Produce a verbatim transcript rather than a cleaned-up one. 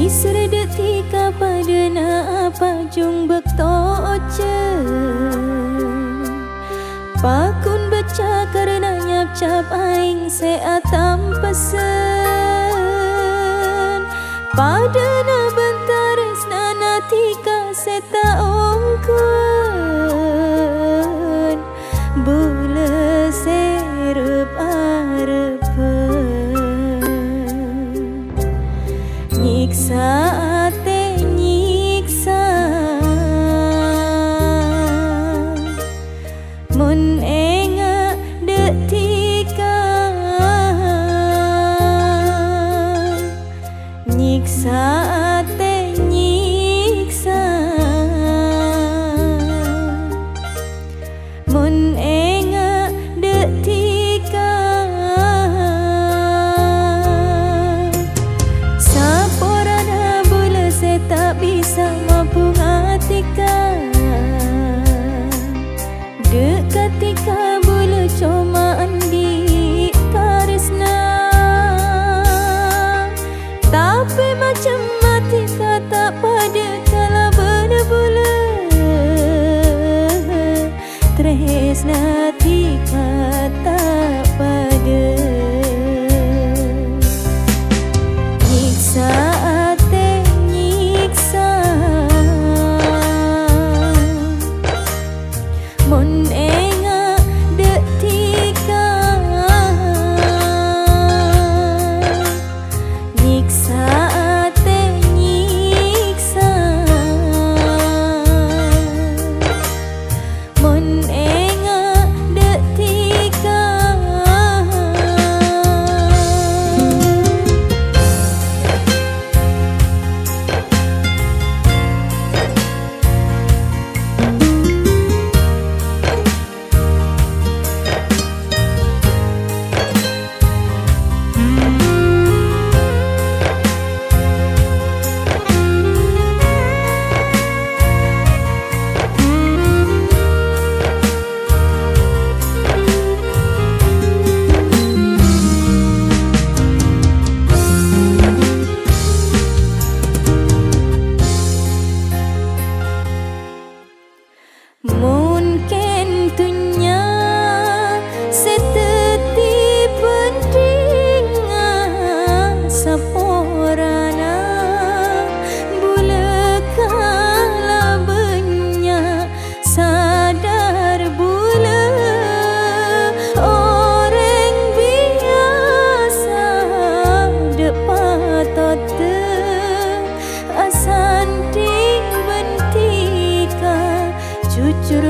Sèrè dhâddhi kapadâna apajung bâkto ojhân. Pakon bâca karna nyapcap aèng sè atampèsân. Padâna bân tarèsnana dhika sè ta' ongghuwân. Bulâ sè rep-arebbhân. Nyiksa atè nyiksa. Mon enga' dhâddhika. Nyiksa atè nyiksa. Mon enga' dhâddhika. Saporana bulâ sè ta' bisa mabhunga dhika. Dhâ' ghâddhika bulâ coma andi' tarèsna. Tapè macemma dhika ta' padâ kalabân bulâ. Tarèsna dhika ta' padâ. Nyiksa atè nyiksa. Mon enga' dhâddhika. Nyiksa atè nyiksa. Mon enga' dhâddhika. Mon kèng dhunnya sè dhâddhi bhândhingnga saporana, bulâ kalabânnya sadar bulâ orèng biyasa, dhâ' patotta asandhing bân dhika, jujur